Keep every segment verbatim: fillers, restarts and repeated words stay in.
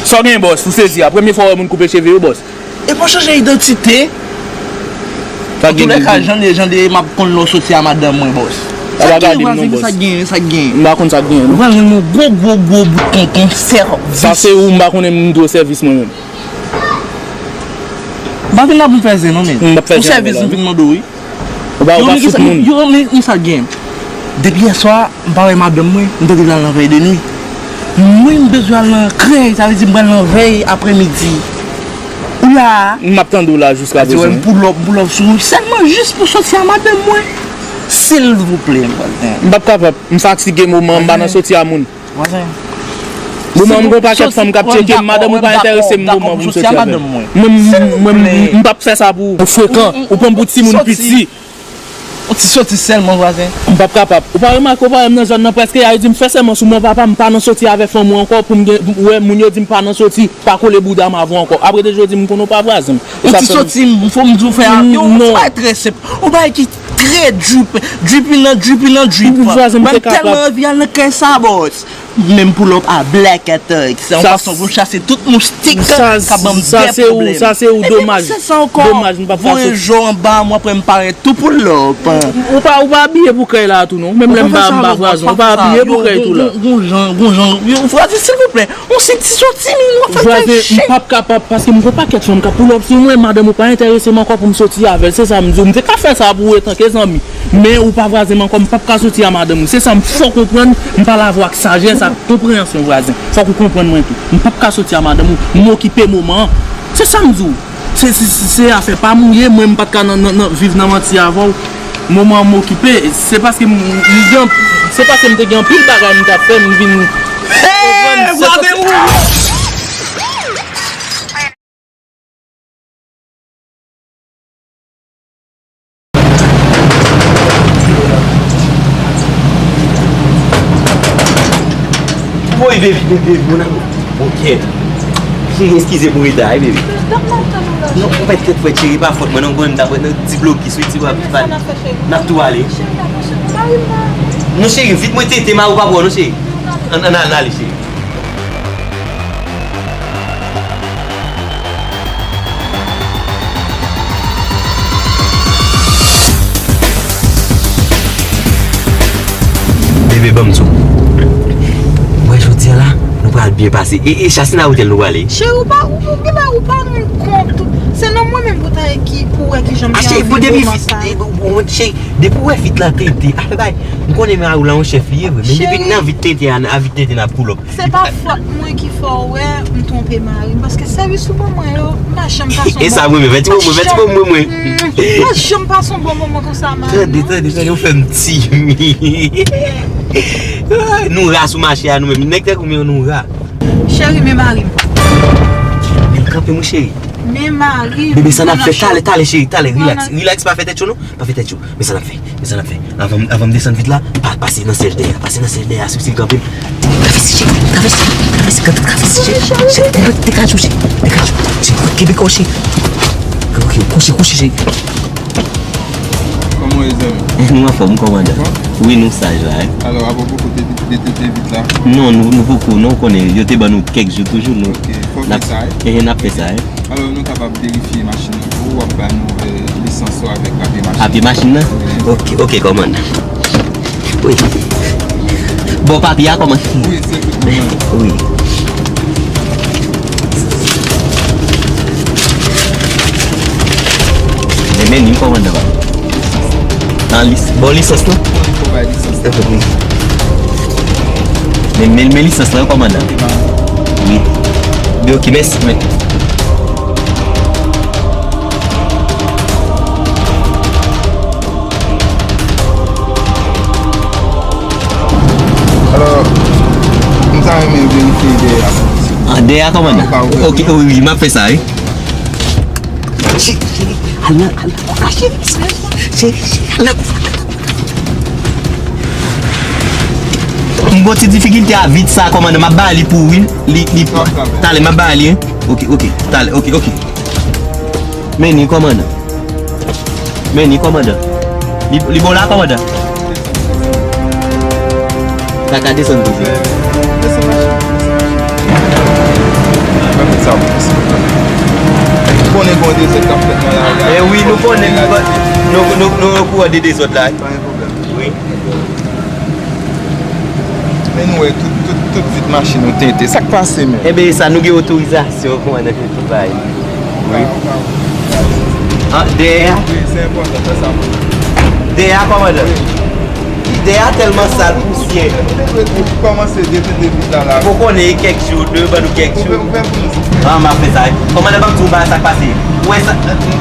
Sa w gen, bòs? Ou sezi a? Premye fwa w wè moun koupe cheve yo, bòs? E pa chanje idantite. Sa gen, antoulèka, jan de, jan de m ap konn lè w soti a madanm mwen, bòs. Sa pa gade m non, bòs. Sa k genyen, sa k genyen? M pa konn sa k genyen non. Ou pral jwenn yon gwo, gwo, gwo bout tonton sèvis. Sa se ou, m pa konnen m dwe w sèvis mwen menm. M pa vin la pou m fè zen non, men. M p ap fè zen avè l la. Yon sèvis m vin mande w, wi. Ou pa, ou pa fout moun. Yo, men, men sa gen. Depi yèswa, m pa wè madanm mwen, m tande l al nan vèy de nwi. Mwen, m bezwen al nan krèy, sa vle di m pral nan vèy aprèmidi. Ou la a? M ap tande w la jiska prezan. Ou wè m pull up, m pull up sou ou, sèlman jis pou soti a madanm mwen. Silvouplè, m pral gen. M p ap kapab, m fatige moman, m pa nan soti a moun. Moman m gon pakèt fanm k ap tcheke m, madanm ou pa enterese m moman pou m soti avè l. Mwen, mwen, m p ap fè sa pou ou. Ou frekan, ou pran m pou timoun piti. Yon ti soti sèlman, vwazen. M p ap kapab. Ou pa remake, ou pa wè m nan zòn nan, prèske y a di m fè sèman sou mon papa, m pa nan soti avè fanm ou ankò pou m gen, pou wè moun yo di m pa nan soti, pa kole bouda m avè w ankò. Apre de jodi, m konnen w pa vwazen m. Yon ti soti, m fò m di w fè a, yon ti bagay trè senp. Yon bagay ki trè drip, drip in nan drip in nan drip. Vwazen m te kapab. Mwen tèlman anvi al nan kay sa, bòs. Menm pull up a Black Attack. Se yon fason pou chase tout moustik k ap ban m de pwoblèm. Sa se ou, sa se ou, domaj. Domaj, m p ap ka soti. Voye jò anba mwen, apre m parèt tou pull up. Ou pa, ou pa abiye pou kay la tou non. Menm lè m pa, m pa vwazen, ou pa abiye pou kay tou la. Gon jan, gon jan, yo, vwazen, silvouplè. On se ti soti, men nou fè fè chen. Vwazen, m p ap kapab, paske m gon pakèt fanm k ap pull up sou mwen, madanm ou pa enterese m ankò pou m soti avè l. Se sa m di w. M te ka fè sa pou ou etanke zanmi. Men ou pa vwazen m ankò, m p ap ka soti a madanm ou. Se sa m fòk ou konprann, m pale avè w ak sajès, ak konpreyansyon vwazen. Fòk ou konprann mwen tou. M p ap ka soti a madanm ou, m okipe moman an. Se sa m di w. Se, se, se, se afè pa m ou ye, mwen m pa t ka nan, nan, nan, viv nan manti avè w. Moman an m okipe, se paske m, m gen, se paske m te gen anpil bagay m t ap fè, m vin konprann se soti. Woy, baby, baby, baby, mon amour. Bon, kèt. Cheri, eskize pou reta a, wi, baby. Non, ou mèt kèt fwèt, cheri, pa fòt mwen, non, ou konnen m t ap nan ti blokis, wi, ti wap, n ap tou ale. Non, cheri, vit mwen tete, mari w pa pran w, non, cheri. Ann, ann, ann ale, cheri. Bebe, ban m di w. Mwen, jodi a la, nou pral byen pase. E, e chasi nan otèl nou prale. Cheri, ou pa, ou, ou, ou pa rann kont. Se nan mwen menm pou ta ki, pou wè ki jan m te anvi romans sa. Cheri, depi w wè fit la tete, afè bay. M konnen mari w la yon chèf li ye vre. Men depi nan vit tete a, nan vit tete n ap pull up. Se pa fòt mwen ki fè w wè m twonpe mari m, paske sèvis ou ban mwen yo, m pa janm pase yon bon moman. E sa mwen menm, fè ti moman, fè ti moman mwen. M pa janm pase yon bon moman konsa, mari m. Tande, tande, tande, ou fè m timid. Nou ra sou mache a nou menm. Nèg tèt ou men nou ra. Cheri, men mari m. Men kanpe, mon cheri. Men mari m. Bebe, sa n ap fè? Talè, talè, cheri, talè, rilaks. Rilaks, pa fè tèt cho, non. Pa fè tèt cho. Men sa n ap fè? Men sa n ap fè? Avan, avan m desann vit la, pa, pase nan syèj dèyè a. Pase nan syèj dèyè a, sou si l kanpe. Travèse, cheri. Travèse. Travèse, travèse, cheri. Cheri, degaje w, cheri. Degaje w. Cheri, kenbe kò w, cheri. Ok, kouche, kouche, cheri. Kòman w ye, zanmi? Nou anfòm, kòmandan. Anfòm? Wi, nou saj la, wi. Alò, apwopo kote de, de, de, de vit la? Non, nou, nou poko, non, ou konnen, yo te ban nou kèk jou toujou, nou. Ok, fò fè sa, wi. N ap fè sa, wi. Alò, nou kapab verifye machin nan pou ou, w ap ba nou, eh, lisans ou avèk papye machin. Papye machin nan? Wi. Ok, ok, kòmandan. Wi. Bon, papye a kòmandan. Wi, se tout, kòmandan. Wi. Men, men li, kòmandan, pa. An lis-, bon, lisans lan? Wi, fò bay lisans lan. Wi. Men, men, men lisans lan, kòmandan. Wi. Wi, ok, mèsi, men. Alò, m ta renmen verifye dèyè a. Ah, dèyè a, kòmandan? Ok, wi, wi, m ap fè sa, wi. Cheri, cheri, al nan, al nan koufa, cheri. Cheri, cheri, al nan koufa. M gon ti difikilte a vit sa, kòmandan, m ap ba li pou ou, wi. Li, li, talè, m ap ba li, wi. Ok, ok, talè, ok, ok. Men li, kòmandan. Men li, kòmandan. Li, li bon la, kòmandan. Sa ka desann toujou. Desann machin, desann machin. Yon dezòd k ap fèt nan lari a. E wi, nou konnen, nou, nou, nou, nou okouran de dezòd la. Pa gen pwoblèm. Wi. Men nou wè tout, tout, tout vit machin nou tente. Sa k pase, men? Enben, e sa, nou gen otorizasyon, kòmandan, fè tout bagay. Wi. Ah, dèyè a? Wi, se enpòtan, fè sa pou nou. Dèyè a, kòmandan? Dèyè a tèlman sal, pousyè. Ou kòmanse detente vit la, la. Ou konnen kèk jou, de ban nou kèk jou. Ou fè, ou fè pou nou, silvouplè. Ah, m ap fè sa. Kòmandan, ban m di w bagay sa k pase. Ou wè sa,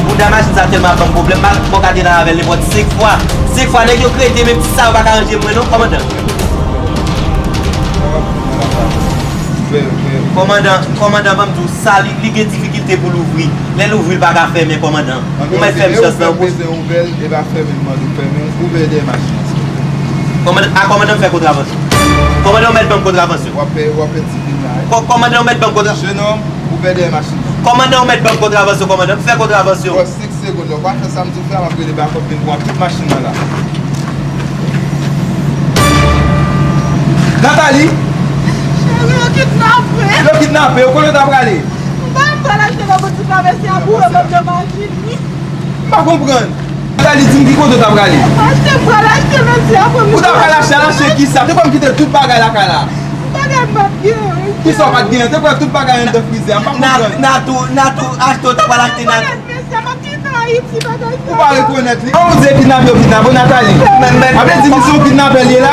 bouda machin sa tèlman ap ban m pwoblèm, m ap bò gade nan avè l nenpòt senk fwa. Senk fwa, nèg yo krete, menm ti sa yo pa ka ranje mwen non, kòmandan. Kòmandan, kòmandan, ban m di w, sa li, li gen difikilte pou l ouvri. Lè l ouvri, l pa ka fèmen, kòmandan. Ou mèt fè m chans lan. Bezwen ouvè l, e pa fèmen l mande w fèmen, ouvè dèyè machin nan, silvouplè. Kòmandan, a, kòmandan, m fè kontravansyon. Kòmandan, ou mèt ban m kontravansyon. W ap pè, w ap pè ti vin la, wi. Kò-, kòmandan, ou mèt ban m kontravansyon. Jenòm, ouvè dèyè machin nan. Kòmandan, ou mèt ban m kontravansyon, kòmandan. M fè kontravansyon. Bò, senk segonn, lè w pa fè sa m di w fè a, m ap rele bakòp vin pran tout machin nan la. Nathalie! Cheri, yo kidnape! Yo kidnape, yo kote w ta prale? M pa, m pral achte nan boutik la, mesye a boule m anndan machin li. M pa konprann. Nathalie, di m ki kote w ta prale? M achte, m pral achte, mesye, apre m... Ou ta pral achte, al achte kisa? Te kwè m kite tout bagay lakay la. Bagay m pa t gen. Kisa w pa t gen? Te kwè tout bagay anndan frizè a. M pa konprann. Natou, Natou, achte w ta pral achte Natou. Mesye, m ap kite Ayiti, bagay sa. Ou pa rekonèt li? Kòman w di kidnape yo kidnape w, Nathalie? Men, men. A vle di misye yon kidnapè li ye la?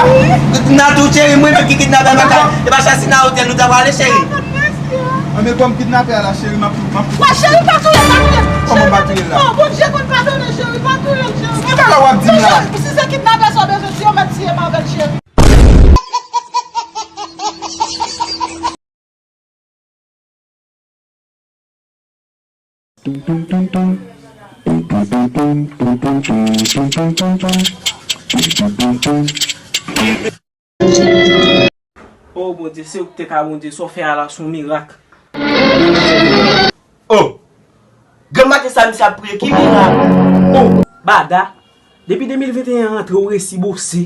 Natou, cheri, mwen menm ki kidnapè, e pa, e pa Chasina Hotel nou ta prale, cheri. Anben, kòm kidnapè a la, cheri, m ap, m ap... Wa, cheri, pa touye l, pa touye l. Kòman pa touye l la? Non, Bondye konn padone, cheri, pa touye l, cheri. Ki bagay w ap di m la? Si se kidnapè sa w bezwen, si yo mèt tiye m avè l, cheri. O Bondye, se ou ki te ka Bondye, sa w fè a la se yon mirak. O! Granm maten sa misye ap priye, ki mirak? O! Bada, depi de mil venteyen antre, ou resi bose.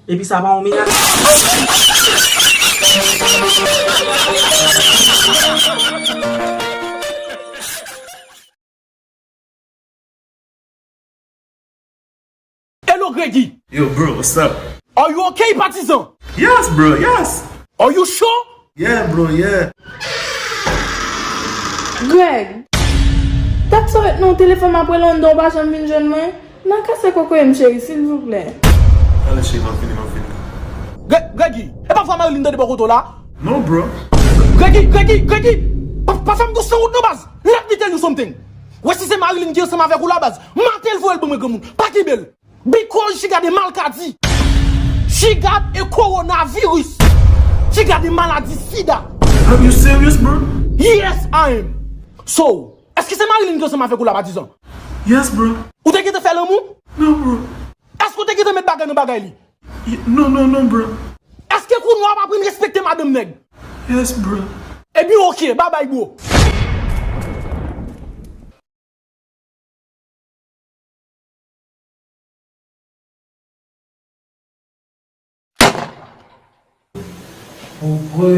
Epi sa pa yon mirak. Hello, Greggy. Yo, bro, what's up? Are you okay, patizan? Yes, bro, yes. Are you sure? Yeah, bro, yeah. Greg, dat sa w ret nan telefòn m ap rele w anndan, ou pa janm vin jwenn mwen? Nan kase kokoye m, cheri, silvouplè. Ale, cheri, m ap vini, m ap vini. Gre-, Greggy, e pa vwa Marilyn tande bò kote w la? Non, bro. Greggy, Greggy, Greggy! Pa, pa fè m dous nan wout non, baz! Let me tell you something. Wè si se Marilyn ki ansanm avèk ou la, baz, mate l voye l ban mwen, granmoun. Pa kenbe l. Because she got a malkadi. She got a coronavirus. She got a maladi sida. Are you serious, bro? Yes, I am. So, èske se Marilyn ki ansanm avèk ou la, patizan? Yes, bro. Ou te gentan fè lanmou? Non, bro. Èske w te gentan met bagay nan bagay li? Ye-, non, non, non, bro. Èske kounye a w ap aprann respekte madanm nèg? Yes, bro. Ebyen, oke, babay, bro.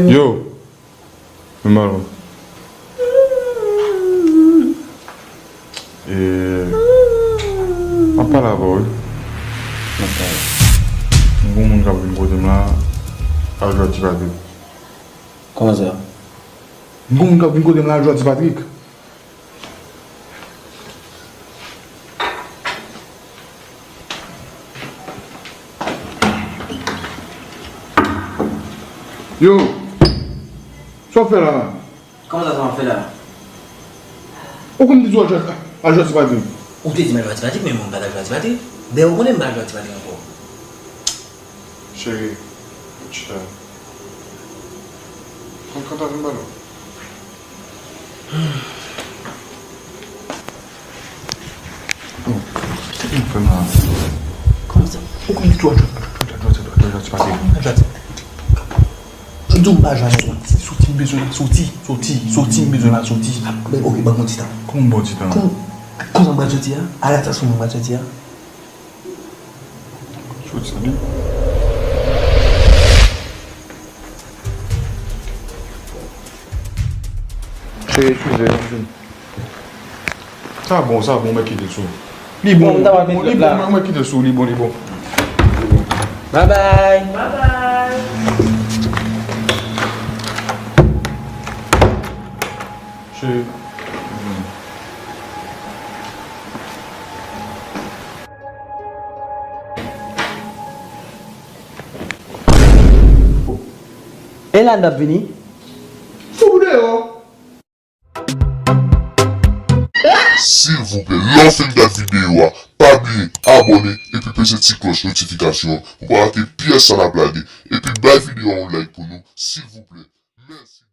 Yo, men balon. E, m ap pale avè w, wi. M ap pale. M gon moun k ap vin kote m la, al jwe ak Ti Patrik. Kòman sa? M gon moun k ap vin kote m la, al jwe ak Ti Patrik. Yo, sa w ap fè la? Kòman sa, sa m ap fè la? Ou konn m te di w al jwe, al jwe ak Ti Patrik? Ou te di m al jwe ak Ti Patrik, men mwen m pa t al jwe ak Ti Patrik. Dayè, ou konnen m pa al jwe ak Ti Patrik ankò. Cheri, chita. Kon, kontan vin balon. Bon, sa ki nou fè m la? Kòman sa? Ou konn ki twa jwèt, twa jwèt, twa jwèt, twa jwèt, twa jwèt, twa jwèt. M di w m pa jwe avè w. Soti, soti, m bezwen la, soti, soti, soti, m bezwen la, soti. Men, oke, ban m yon ti tan. Kòman m ba w ti tan? Kon-, konsa m pral soti a? A la sa sou mwen m pral soti a? Soti, wi. Cheri, eskize, m vini. Sa bon, sa bon, mwen kite l sou. Li bon, bon, li bon, mwen kite l sou, li bon, li bon. Bye bye. Cheri. E la n ap vini. Fou deyò. Silvouplè, lè w fin gad videyo a, pa bliye abòne epi peze ti klòch notifikasyon an pou w pa rate pyès sa n ap lage. Epi bay videyo a yon like pou nou, silvouplè. Mèsi.